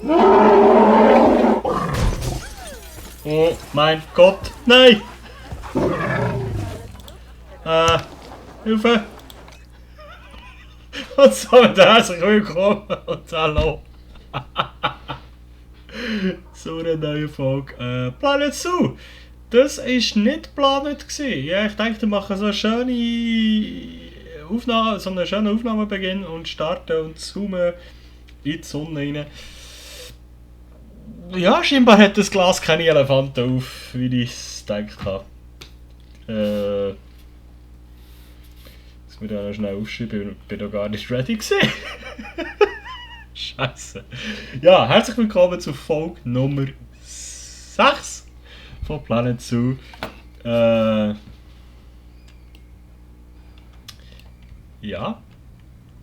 Oh mein Gott, nein! Hilfe! Und so mit herzlich willkommen und hallo! So eine neue Folge. Planet Zoo! Das war nicht geplant. Ja, ich denke, wir machen so eine schöne Aufnahme, so einen schönen Aufnahmebeginn und starten und zoomen in die Sonne rein. Ja, scheinbar hat das Glas keine Elefanten auf, wie ich es gedacht habe. Muss mir da noch schnell aufschreiben, ich bin noch gar nicht ready gewesen. Scheiße. Ja, herzlich willkommen zu Folge Nummer 6 von Planet Zoo. Ja,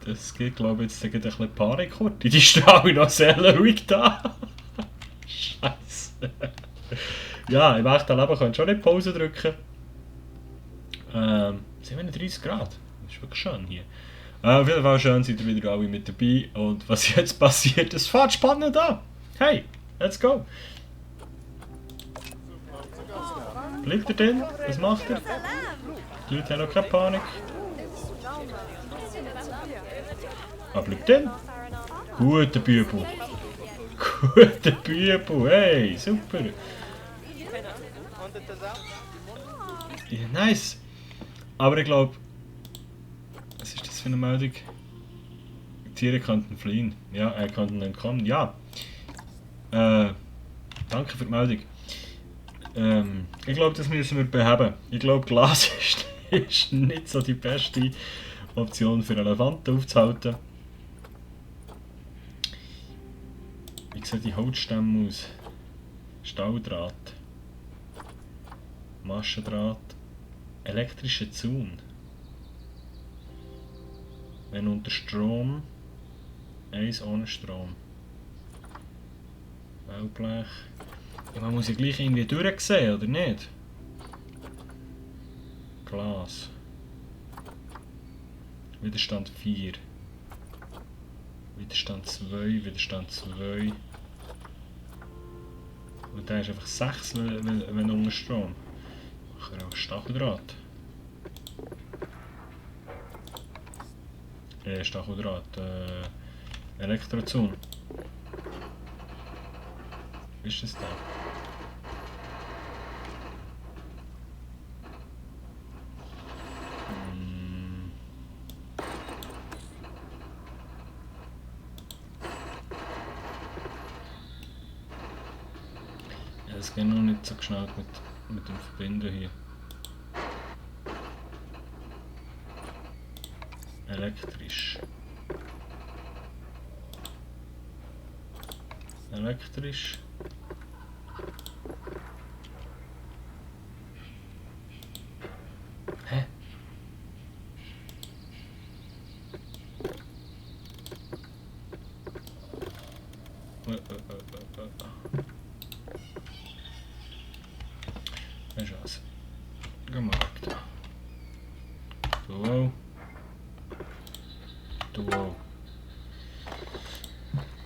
das geht, glaube ich, jetzt ein bisschen Panik. Die stehen alle noch sehr ruhig da. Scheiße. Ja, im echten Leben könnt ihr schon nicht Pause drücken. 37 Grad. Das ist wirklich schön hier. Auf jeden Fall schön, seid ihr wieder alle mit dabei. Und was jetzt passiert, es fährt spannend an. Hey, let's go. Bleibt er denn? Was macht er? Die Leute haben noch keine Panik. Bleibt denn? Guter Bübel. Guter Bübel, hey, super. Ja, nice. Aber ich glaube, was ist das für eine Meldung? Die Tiere könnten fliehen. Ja, er könnten entkommen. Ja. Danke für die Meldung. Ich glaube, das müssen wir beheben. Ich glaube, Glas ist nicht so die beste Option für Elefanten aufzuhalten. Wie sehen die Holzstämme aus? Stahldraht. Maschendraht. Elektrischer Zaun. Wenn unter Strom. Eins ohne Strom. Wellblech. Ja, man muss ja gleich irgendwie durchsehen, oder nicht? Glas. Widerstand 4. Widerstand 2, Widerstand 2. Und der ist einfach 6, wenn unter Strom. Machen wir auch Stacheldraht. Stacheldraht. Elektrozaun. Wie ist das da? Ja, das geht noch nicht so schnell mit dem Verbinden hier. Elektrisch. Elektrisch. Hä? Weisst du was? Geh mal weg da. Du auch. Du auch.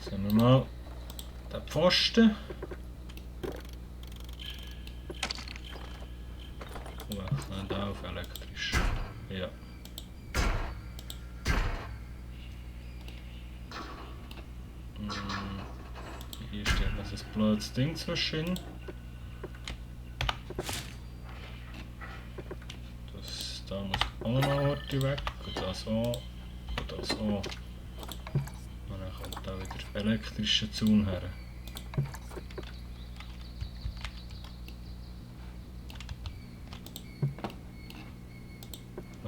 Sehen wir mal den Pfosten. Und wechseln da auf elektrisch. Ja. Hier steht noch ein blödes Ding zwischen. Das da muss auch noch Orte weg. Und das auch. Und das auch. Und dann kommt da wieder elektrischer Zaun her.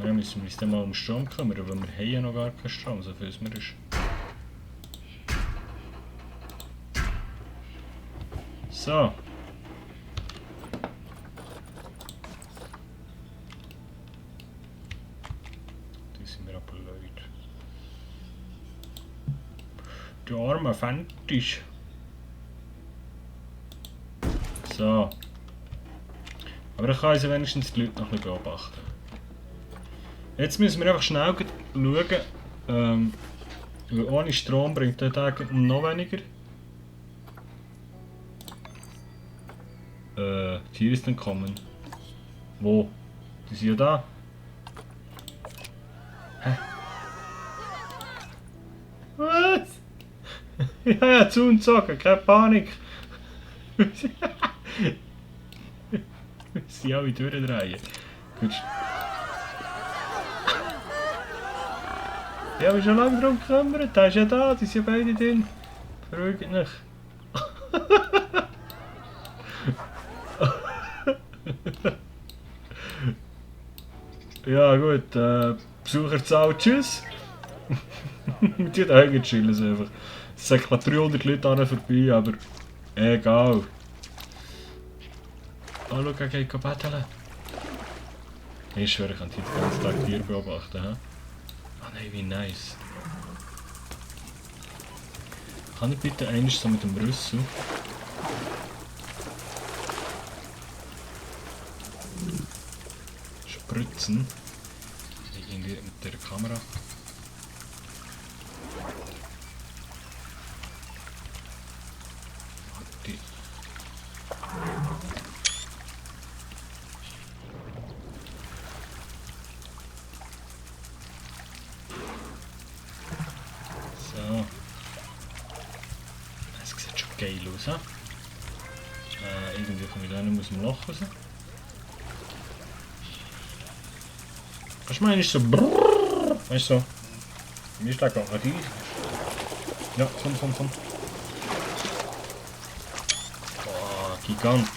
Dann müssen wir uns dann mal um Strom kümmern, weil wir haben ja noch gar keinen Strom, so viel es mir ist. So. Da sind wir aber Leute. Die arme Fantisch. So. Aber ich kann also wenigstens die Leute noch ein bisschen beobachten. Jetzt müssen wir einfach schnell schauen, weil ohne Strom bringt der Tag noch weniger. Tier ist entkommen. Wo? Die sind ja da. Hä? Was? Ja, zu und zocken, keine Panik. Wir sind alle durchdrehen. Gut. Ich habe mich schon lange darum gekümmert, der ist ja da, die sind ja beide drin. Beruhigt dich. Ja gut, Besucherzahl, tschüss. Die tun auch chillen so einfach. Es sind etwa 300 Leute an vorbei, aber egal. Oh, schau, er geht betteln. Ich schwöre, ich kann den ganzen Tag Tiere beobachten. He? Ah nein, wie nice. Kann ich bitte einmal so mit dem Rüssel? Spritzen? Irgendwie mit der Kamera. So. Es sieht schon geil aus, he? Irgendwie komme ich da nicht aus dem Loch raus. Kannst du mal nicht so brrrr, weißt du so? Mir ist da gerade rein. Ja, komm. Boah, Gigant.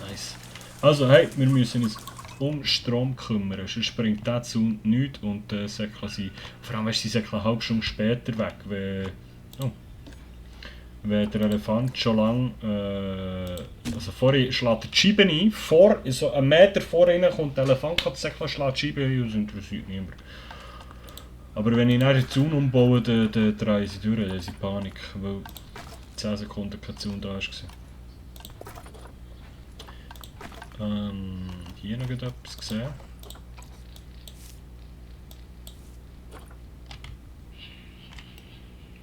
Nice. Also hey, wir müssen uns um Strom kümmern, sonst bringt der Zaun nichts und sie, vor allem ist sie eine halbe Stunde später weg, wenn der Elefant schon lange, also vorher schlägt er die Scheibe ein, so einen Meter vor ihnen kommt der Elefant, schlägt die Scheibe ein, das interessiert niemand. Aber wenn ich dann den Zaun umbaue, dann drehen sie durch, dann haben sie Panik, weil 10 Sekunden kein Zaun da war. Hier noch etwas gesehen.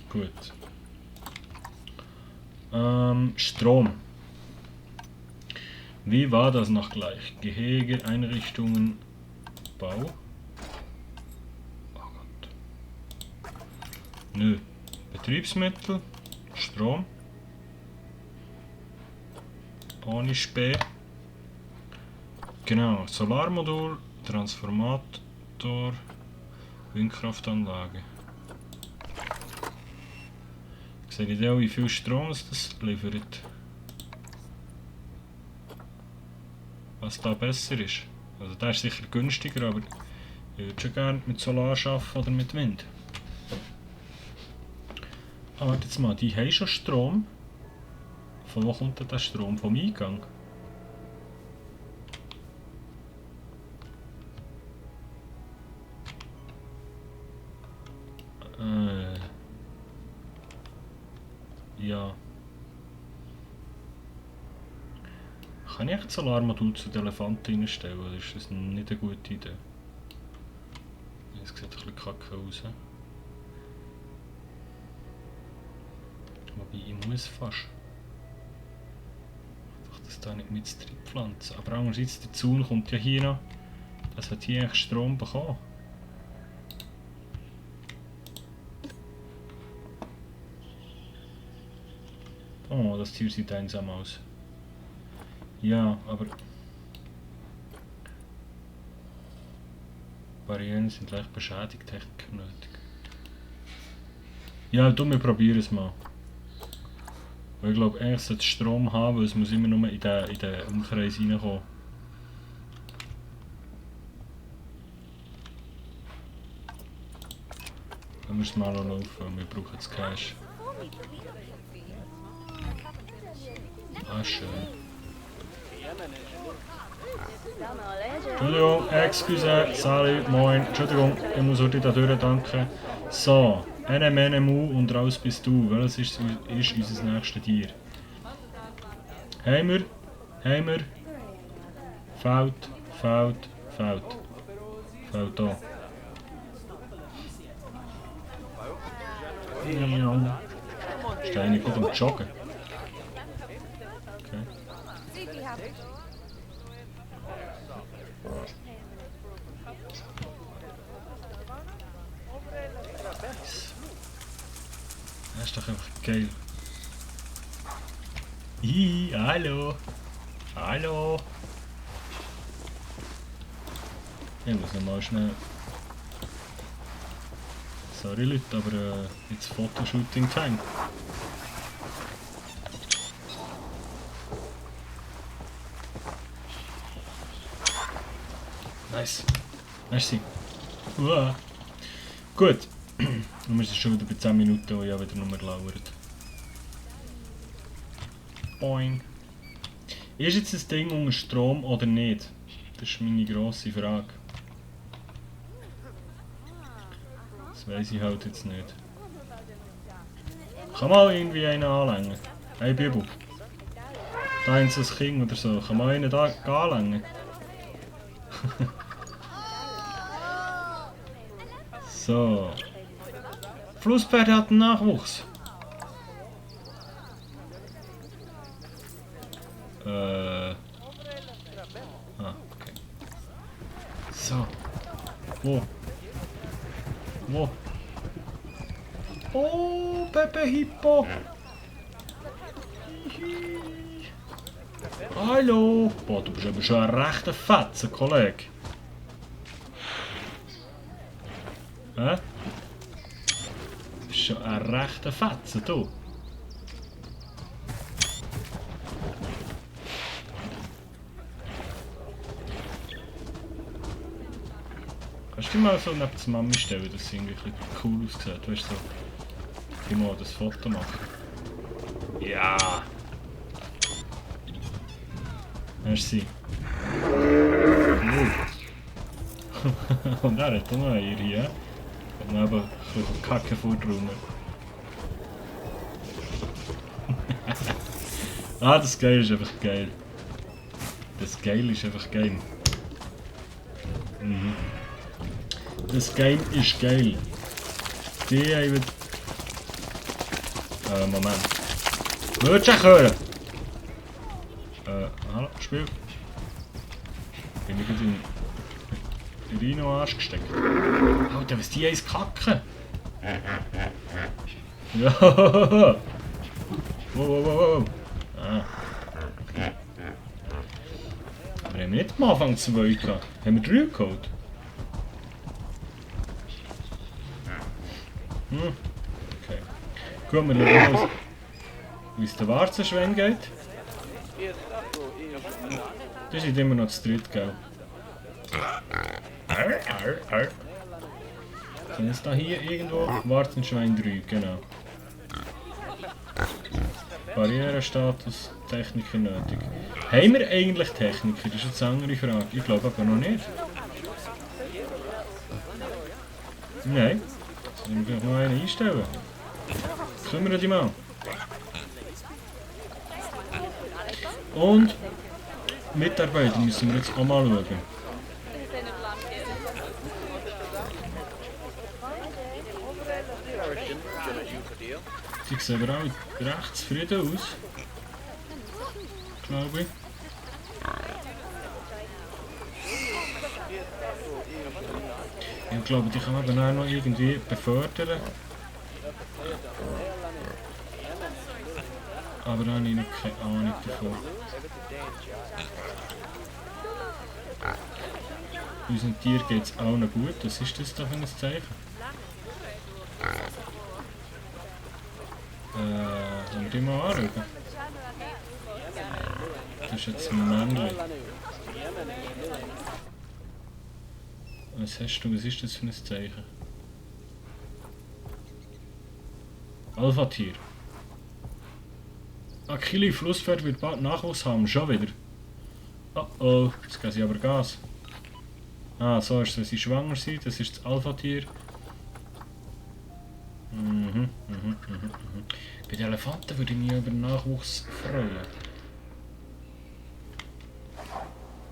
Gut. Strom. Wie war das noch gleich? Gehege, Einrichtungen, Bau. Oh Gott. Nö. Betriebsmittel, Strom. Ohne Späh. Genau, Solarmodul, Transformator, Windkraftanlage. Seht ihr auch, wie viel Strom das liefert? Was da besser ist? Also der ist sicher günstiger, aber ich würde schon gerne mit Solar arbeiten oder mit Wind. Ah, warte jetzt mal, die haben schon Strom. Von wo kommt denn der Strom? Vom Eingang? Ja. Kann ich echt Solarmodul zu den Elefanten reinstellen, oder ist das nicht eine gute Idee? Es sieht ein bisschen kacke aus. Wobei, ich muss fast. Doch das da nicht mit drin pflanzen. Aber andererseits, der Zaun kommt ja hier noch. Das hat hier eigentlich Strom bekommen. Oh, das Tier sieht einsam aus. Ja, aber... Barrieren sind leicht beschädigt, Technik nötig. Ja, du, wir probieren es mal. Weil ich glaube, eigentlich sollte es Strom haben, weil es muss immer nur in den Umkreis reinkommen. Dann müssen wir mal laufen, wir brauchen jetzt Cash. Ah, schön. Entschuldigung, excuse, salut, moin, Entschuldigung, ich muss heute da durch, danke. So, NMNMU und raus bist du, welches ist unser nächstes Tier? Heimer, Feld da. Ist der eigentlich gut am Joggen? Das ist doch einfach geil. Hi, hallo. Hallo. Ich muss nochmal schnell... Sorry Leute, aber jetzt Fotoshooting time. Nice. Merci. Uah. Gut. Und wir sind schon wieder bei 10 Minuten, wo ich auch wieder nur lauert. Boing. Ist jetzt das Ding unter Strom oder nicht? Das ist meine grosse Frage. Das weiss ich halt jetzt nicht. Kann man irgendwie einen anlängen? Hey Bibu. Da haben sie ein Kind oder so. Kann man einen da anlängen? So. Flusspferd hat einen Nachwuchs. Okay. So. Wo? Wo? Oh, Pepe Hippo. Hihi. Hallo. Boah, du bist aber schon ein rechter Fetzen, Kollege. Hä? Du bist schon ein rechter Fetzen, du. Kannst du mal so neben die Mami stellen, dass sie irgendwie cool aussieht? Weißt du, so, ich mal das Foto machen. Ja! Merci. Und er hat auch noch eine hier. Und dann eben ein bisschen Kacke vordraumen. Ah, das Geil ist einfach geil. Das Geil ist einfach geil. Mhm. Das Game ist geil. Die haben... Moment. Würdest du auch hören? Hallo, Spiel. Bin ich gerade in den Rhino-Arsch gesteckt. Alter, was die eins kacken? Ja. Wow, wow, wow. Ah. Aber haben wir nicht am Anfang 2 gehabt? Haben wir 3 geholt? Okay. Gut, wir schauen mal, wie es der Warzenschwein geht. Das ist immer noch das dritte, gell? Sind es da hier irgendwo? Warzenschwein 3, genau. Barrierestatus, Techniker nötig. Haben wir eigentlich Techniker? Das ist jetzt eine andere Frage. Ich glaube aber noch nicht. Nein. Sollen wir noch einen einstellen? Kümmern dich mal. Und Mitarbeiter müssen wir jetzt auch mal schauen. Die sehen aber auch recht zufrieden aus. Glaube ich. Ich glaube, die kann man dann auch noch irgendwie befördern. Aber da habe ich noch keine Ahnung davon. Unseren Tier geht es auch noch gut. Was ist das da für ein Zeichen? Sollen wir die mal anschauen? Das ist jetzt ein Männchen. Was hast du? Was ist das für ein Zeichen? Alpha-Tier. Achille, Flusspferd wird bald Nachwuchs haben. Schon wieder. Oh oh, jetzt geben sie aber Gas. Ah, so ist es, wenn sie schwanger sind. Das ist das Alpha-Tier. Bei den Elefanten würde ich mich über Nachwuchs freuen.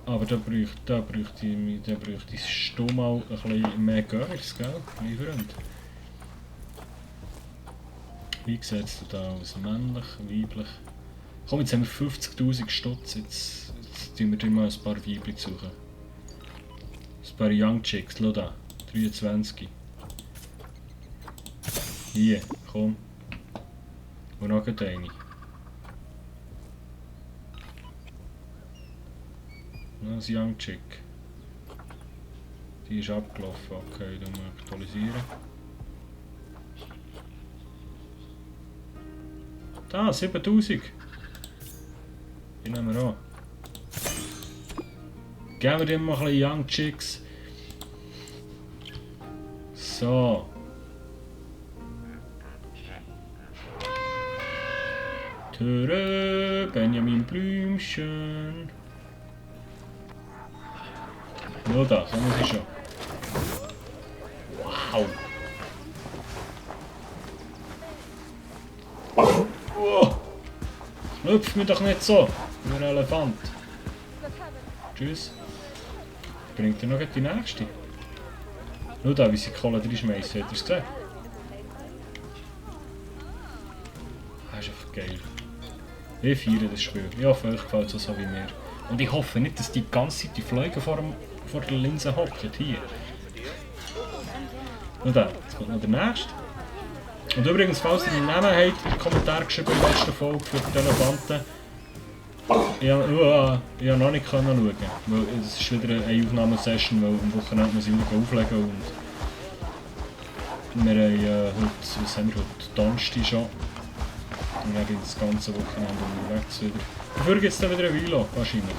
Aber da bräuchte ich stumm mal ein bisschen mehr Girls, gell? Mein Freund. Wie sieht es da aus? Männlich, weiblich? Komm, jetzt haben wir 50'000 Stutz. Jetzt tun wir dir mal ein paar Weibchen suchen. Ein paar Young Chicks, schau da. 23. Hier, komm. Und noch eine. Noch ein Young Chick. Die ist abgelaufen. Okay, dann muss ich aktualisieren. Da, 7000. Die nehmen wir an. Geben wir dem mal ein bisschen Young Chicks. So. Töre, Benjamin Blümchen. Nur da, so muss ich schon. Wow. Oh. Schlüpf mir doch nicht so, wie ein Elefant. Tschüss. Bringt er noch die nächste? Schau da, wie sie Kohle reinschmeissen, habt ihr es gesehen? Das ist einfach geil. Ich feiere das Spiel. Ich hoffe, euch gefällt es so wie mir. Und ich hoffe nicht, dass die ganze Zeit die Fliegen vor der Linse hocken. Hier. Und dann, jetzt kommt noch der nächste. Und übrigens, falls ihr den Namen habt, in den Kommentaren geschrieben in der letzten Folge für die Elefanten. Ich konnte noch nicht schauen, weil es ist wieder eine Aufnahmesession, weil am Wochenende muss ich wieder auflegen und wir haben heute, was haben wir heute, Donnerstag schon. Und dann gibt es das ganze Wochenende unterwegs wieder. Dafür gibt es dann wieder ein Vlog, wahrscheinlich.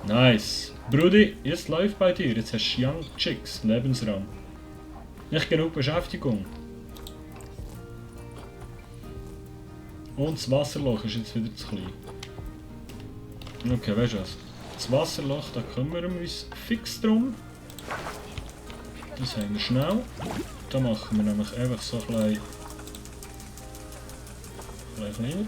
Nice. Brudi, jetzt läuft bei dir. Jetzt hast du Young Chicks, Lebensraum. Nicht genug Beschäftigung. Und das Wasserloch ist jetzt wieder zu klein. Okay, weißt du was? Das Wasserloch, da kümmern wir uns fix drum. Das haben wir schnell. Da machen wir nämlich einfach so ein bisschen kleiner.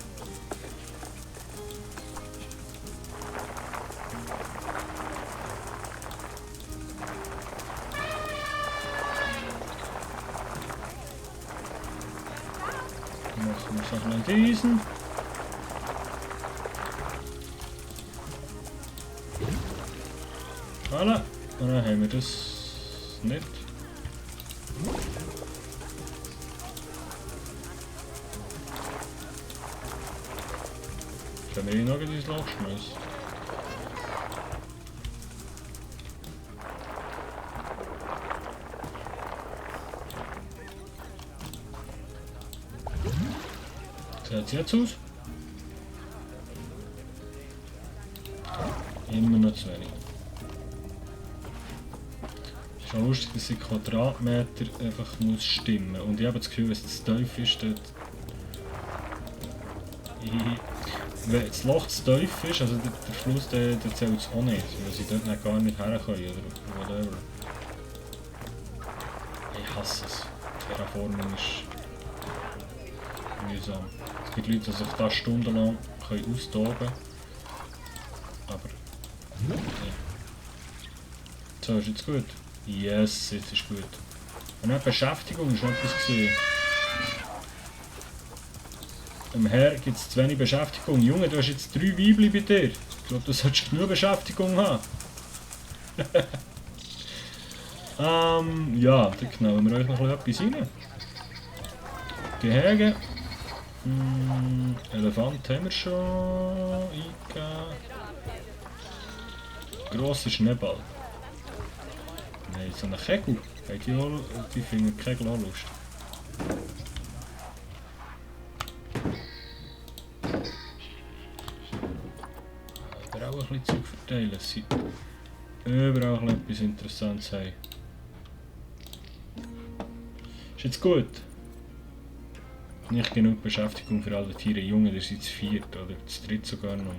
Dann machen wir so ein bisschen diesen. Voilà. Und dann haben wir das nicht. Können wir hier noch ins Loch schmeißen? Sieht es jetzt aus? Immer noch zu wenig. Es ist auch lustig, dass die Quadratmeter einfach muss stimmen. Und ich habe das Gefühl, wenn es zu tief ist, dort... Wenn das Loch zu tief ist, also der Fluss, der zählt es auch nicht, weil sie dort gar nicht herkommen oder whatever. Ich hasse es. Terraforming ist mühsam. Es gibt Leute, die sich da stundenlang austoben können. Aber... Ja. So, ist jetzt gut? Yes, jetzt ist gut. Und auch Beschäftigung ist noch etwas gesehen. Am Herr gibt es zu wenig Beschäftigung. Junge, du hast jetzt 3 Weibchen bei dir. Ich glaube, du solltest genug Beschäftigung haben. Ja, dann knallen wir euch noch etwas rein. Gehege. Elefant haben wir schon eingegeben. Grosser Schneeball. Nein, so einen Kegel. Die finden Kegel auch lustig. Aber auch ein bisschen Zeug verteilen, dass sie überall etwas Interessantes haben. Ist jetzt gut? Nicht genug Beschäftigung für alle 4 Jungen, ihr seid zu 4 oder zu 3 sogar noch.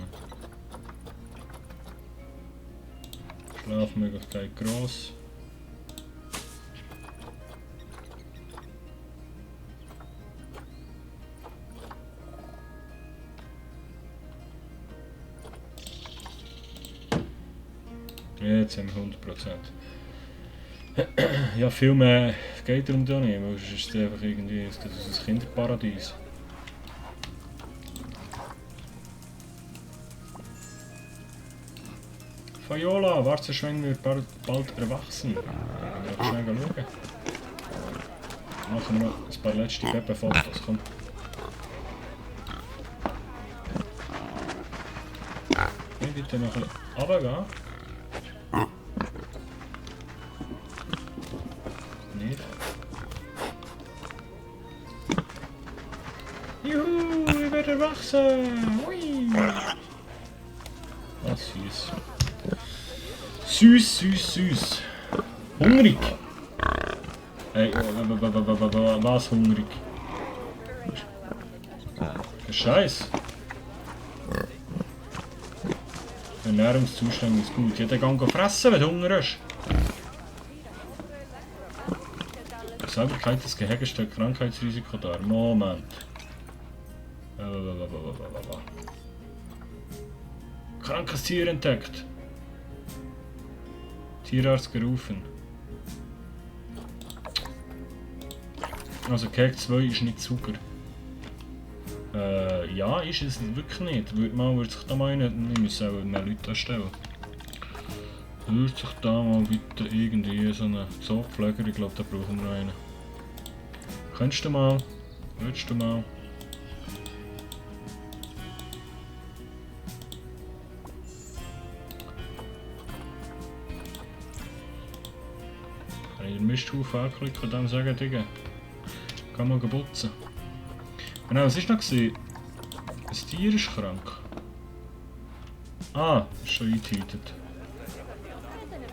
Schlafmöglichkeit gross. Jetzt haben wir 100%. Ja, viel mehr geht darum ja nicht, weil es ist einfach irgendwie ein Kinderparadies. Viola, Warzenschwein wird bald erwachsen. Ich schnell schauen. Machen wir noch ein paar letzte Pepe-Fotos. Komm. Ich bitte noch ein bisschen runtergehen. Nicht. Juhu, ich werde erwachsen. Hui. Was süß. Süß, süß, süß. Hungrig. Hey, was hungrig? Scheiß. Ernährungszustand ist gut. Ja, dann geh fressen, wenn du Hunger hast. Sauberkeit des Gehege stellt Krankheitsrisiko dar. Moment. Krankes Tier entdeckt. Tierarzt gerufen. Also Gehege 2 ist nicht Zucker. Ja, ist es wirklich nicht. Würde sich da mal einen, ich muss auch mehr Leute anstellen. Würde sich da mal bitte irgendwie so einen Zoopfleger, ich glaube da brauchen wir noch einen. Könntest du mal? Würdest du mal? Kann ich den Misthaufen anklicken und dann sagen, Digga, kann man putzen. Genau, was war noch? Das Tier ist krank. Ah, ist schon eingetütet.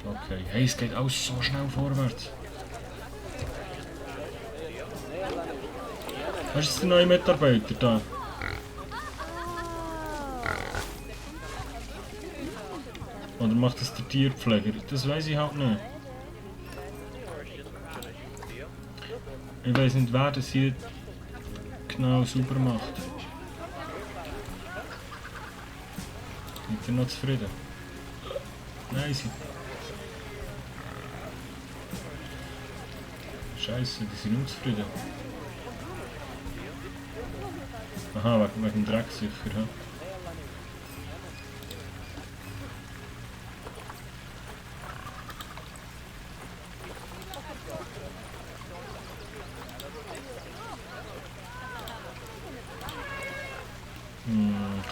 Okay, hey, es geht alles so schnell vorwärts. Hast du den neuen Mitarbeiter da? Oder macht das der Tierpfleger? Das weiß ich halt nicht. Ich weiß nicht, wer das hier genau sauber macht. Seid ihr noch zufrieden? Nein, Scheiße, die sind unzufrieden. Aha, wegen dem Dreck sicher. Ja.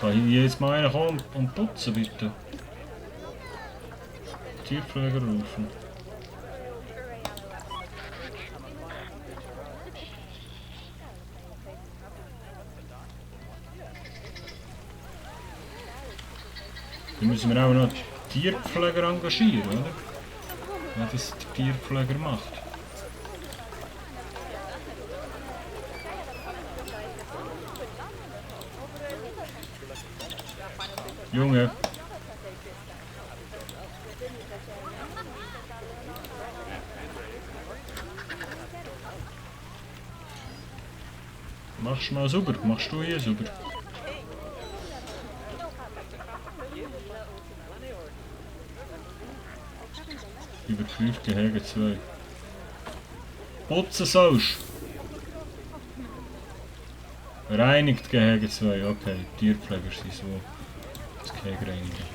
Kann hier jetzt mal einer kommen und putzen, bitte? Tierpfleger rufen. Dann müssen wir auch noch Tierpfleger engagieren, oder? Wenn das der Tierpfleger macht. Junge. Machst du mal sauber? Machst du hier sauber? Überprüft Gehege 2. Putzen sollst. Reinigt Gehege 2, okay. Tierpfleger sind so. Das Gehege reinigen.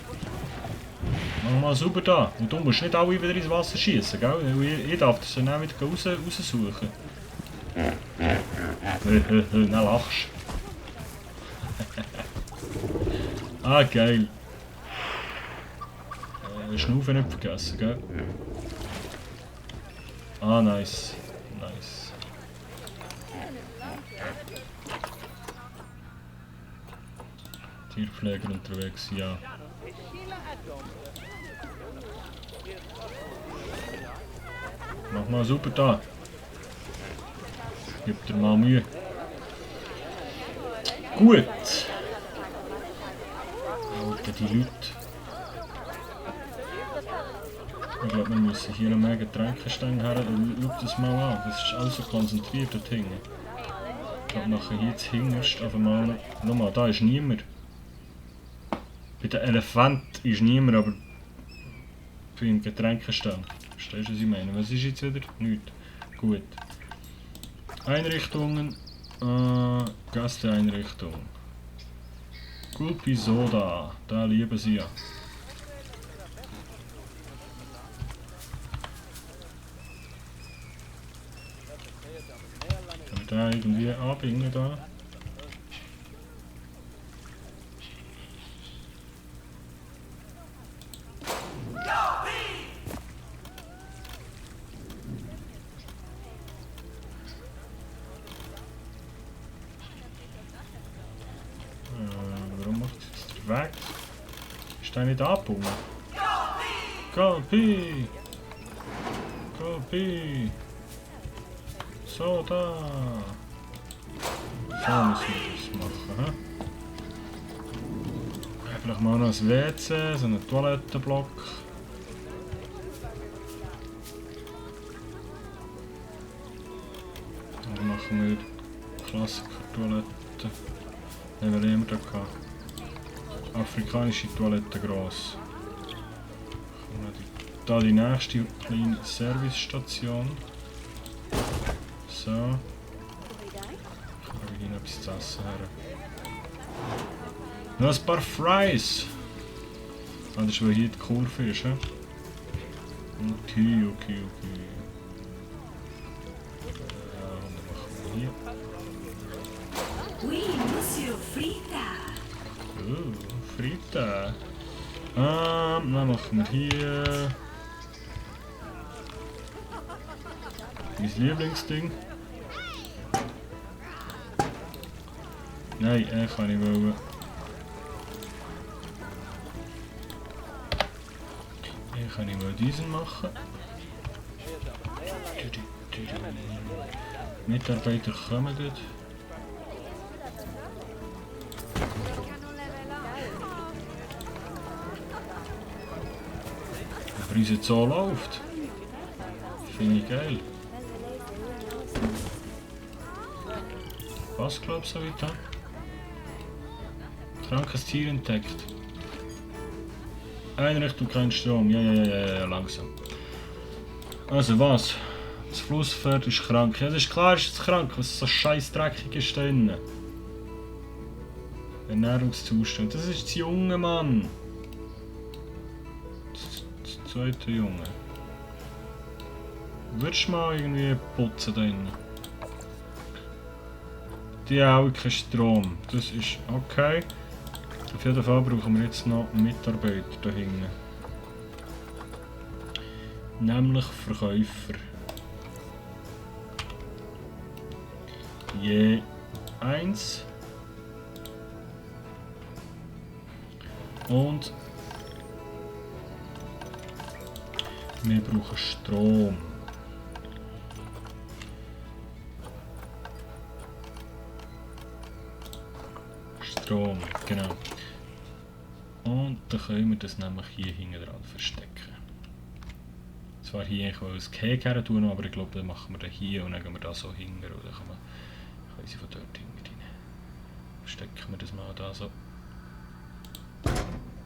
Mach mal sauber da. Und du musst nicht alle wieder ins Wasser schießen, gell? Ich darf das dann auch wieder raussuchen. Dann lachst du. Ah, geil. Schnaufen nicht vergessen, gell? Ah, nice. Nice. Tierpfleger unterwegs, ja. Mach mal super da. Gib dir mal Mühe. Gut. Alter, die Leute. Ich glaube, wir müssen hier noch mehr Getränkestände her. Schau das mal an, das ist alles so konzentriert dort hinten. Ich glaube, nachher hier zuhinterst auf einmal. Schau mal, da ist niemand. Bei den Elefanten ist niemand, aber für den Getränkestand. Verstehst du, was ich meine? Was ist jetzt wieder? Nichts. Gut. Einrichtungen. Gästeeinrichtung. Gulpi Soda. Da lieben sie ja. den irgendwie anbringen da. Warum macht es jetzt den Weg? Ist der nicht angebunden? Copy! Copy! So, da! So müssen wir das machen, hä? Vielleicht mal noch ein WC, so einen Toilettenblock. Dann machen wir Klassiker-Toilette. Ne, was haben wir da gehabt? Afrikanische Toilette gross. Da die nächste kleine Servicestation. So. Ich habe noch etwas zu essen her. Noch ein paar Fries! Ah, das ist, weil hier die Kurve ist, he? Okay. Und dann machen wir hier. Oui, Monsieur Frita. Frita. Dann machen wir hier mein Lieblingsding. Nein, kann ich wollen. Kann ich mal diesen machen. Mitarbeiter kommen dort. Aber unser Zoo läuft. Finde ich geil. Was glaubst du heute? Krankes Tier entdeckt. Einrichtung kein Strom. Ja, langsam. Also was? Das Flusspferd ist krank. Ja, das ist klar, ist es krank. Was ist so scheiß dreckig ist da drinnen? Ernährungszustand. Das ist das junge Mann. Das zweite Junge. Würdest du mal irgendwie putzen da drinnen? Die haben auch keinen Strom. Das ist okay. Auf jeden Fall brauchen wir jetzt noch Mitarbeiter da hinten. Nämlich Verkäufer. Je eins. Und wir brauchen Strom. Strom, genau. Und dann können wir das nämlich hier hinten dran verstecken. Zwar hier als Cake her tun, aber ich glaube, das machen wir dann hier und dann gehen wir da so hinten und dann können sie von dort hinten rein. Verstecken wir das mal da so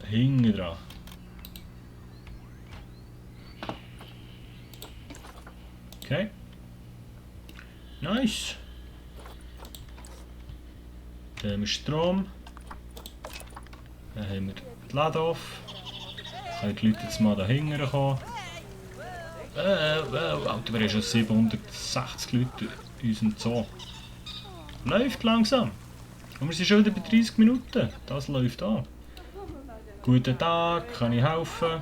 hinten dran. Okay. Nice. Dann haben wir Strom. Dann haben wir die Läden auf. Können die Leute jetzt mal da hinten kommen. Alter, wir haben schon 760 Leute in unserem Zoo. Läuft langsam. Und wir sind schon wieder bei 30 Minuten. Das läuft an. Guten Tag, kann ich helfen?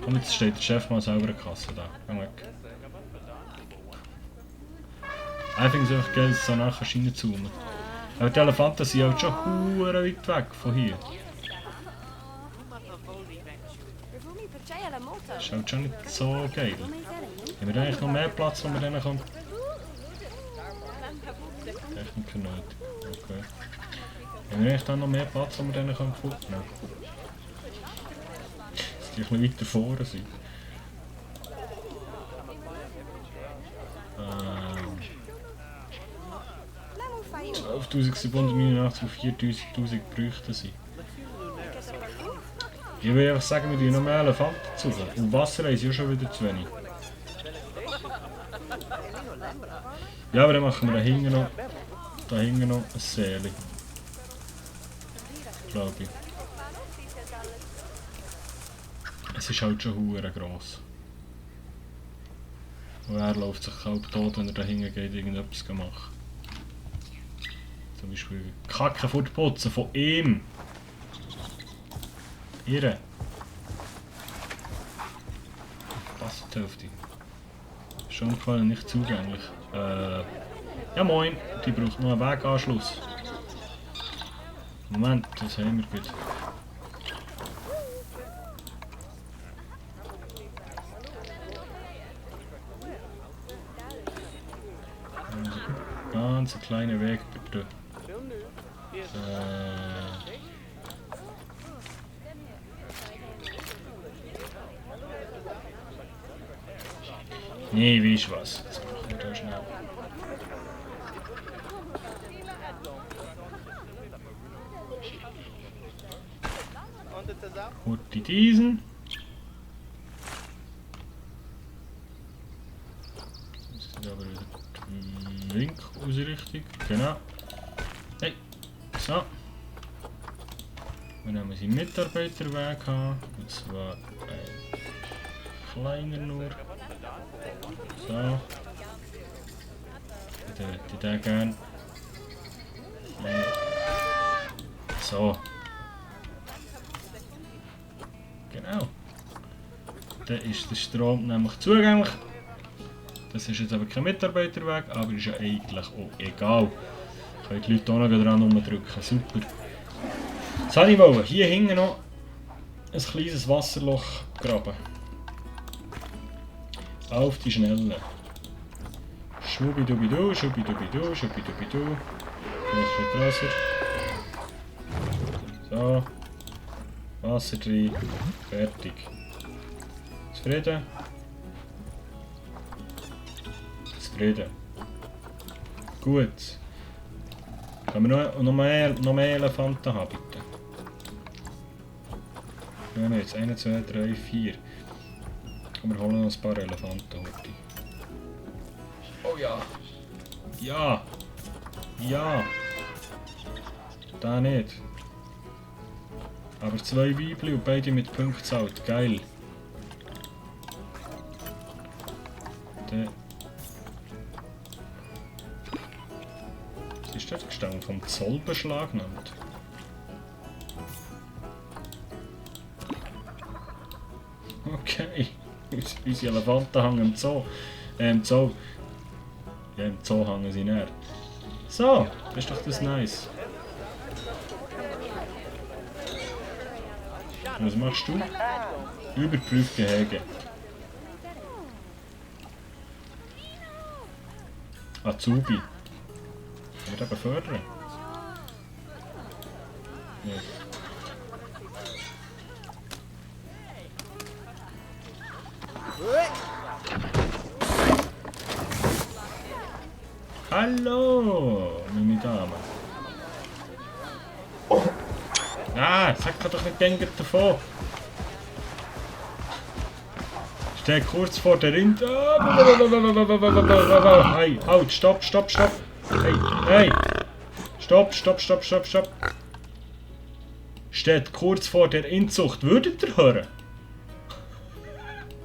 Und jetzt steht der Chef mal selber in der Kasse da. Geh weg. Ich finde es einfach geil, dass so nachher reinzoomen. Aber die Elefanten sind halt schon hure weit weg von hier. Das ist halt schon nicht so geil. Haben wir eigentlich noch mehr Platz, wo wir denen kommen? Techniker nicht. Okay. Haben wir eigentlich dann noch mehr Platz, wo wir denen kommen? Nein. Dass die ein bisschen weiter vorne sind. 12.789 auf 4.000 bräuchten sie. Ich will einfach sagen, wir tun noch mehr Elefanten zu. Und Wasser haben sie ja schon wieder zu wenig. Ja, aber dann machen wir da hinten noch ein Seele. Glaube ich. Es ist halt schon hure gross. Und er läuft sich halb tot, wenn er da hinten geht, irgendetwas machen. Zum Beispiel Kacke fortputzen von ihm. Ihre. Was zur Hälfte? Schon gefallen, nicht zugänglich. Ja moin, die braucht noch einen Weganschluss. Moment, das haben wir gut. Ganz ein kleiner Weg bitte. Nee, weißt du was? Jetzt machen wir da schnell. Gut, diesen. Das ist aber wieder die Winkausrichtung. Genau. Hey. So. Wir nehmen unseren Mitarbeiterweg an. Und zwar ein kleiner nur. So. Ich hätte den gerne. So. Genau. Dann ist der Strom nämlich zugänglich. Das ist jetzt aber kein Mitarbeiterweg, aber ist ja eigentlich auch egal. Können die Leute auch noch dran rumdrücken. Super. Jetzt wollte ich hier hinten noch ein kleines Wasserloch graben. Auf die Schnelle. Schubidubidu, schubidubidu, schubidubidu. Vielleicht ein bisschen grösser. So. Wasser rein. Fertig. Zufrieden? Zufrieden. Gut. Können wir noch mehr Elefanten haben, bitte? Wir haben jetzt 1, 2, 3, 4. Und wir holen noch ein paar Elefanten heute. Oh ja! Ja! Ja! Da nicht. Aber 2 Weibli und beide mit Punktzahl. Geil! Was ist das gestanden? Vom Zoll beschlagnahmt. Okay. Unsere Elefanten hängen im Zoo. Im Zoo. Ja, im Zoo hängen sie näher. So, das ist doch das nice. Was machst du? Überprüf Gehege. Azubi. Kann man den befördern? Nicht. Hallo, meine Dame. Ah, sag doch nicht denken davon. Steh kurz vor der Rind. Hey, halt, stopp, stopp, stopp. Hey, hey. Stopp, stopp, stopp, stopp, stopp. Steht kurz vor der Inzucht. Würdet ihr hören?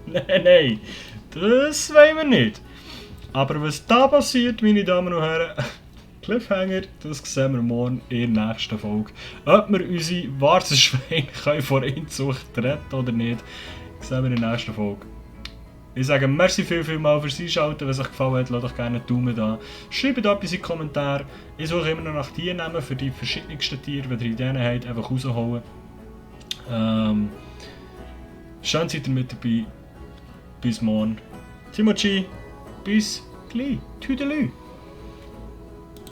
Nein, nein. Das wollen wir nicht. Aber was da passiert, meine Damen und Herren, Cliffhanger, das sehen wir morgen in der nächsten Folge. Ob wir unsere Warzenschweine vor Inzucht retten oder nicht, sehen wir in der nächsten Folge. Ich sage merci vielmals fürs Einschalten. Wenn es euch gefallen hat, lasst doch gerne einen Daumen da. Schreibt etwas in die Kommentare. Ich suche immer noch nach Tiernamen für die verschiedensten Tiere. Wenn ihr Ideen habt, einfach rausholen. Schön seid ihr mit dabei. Bis morgen. Timochi. Bis gleich. Tüdelü.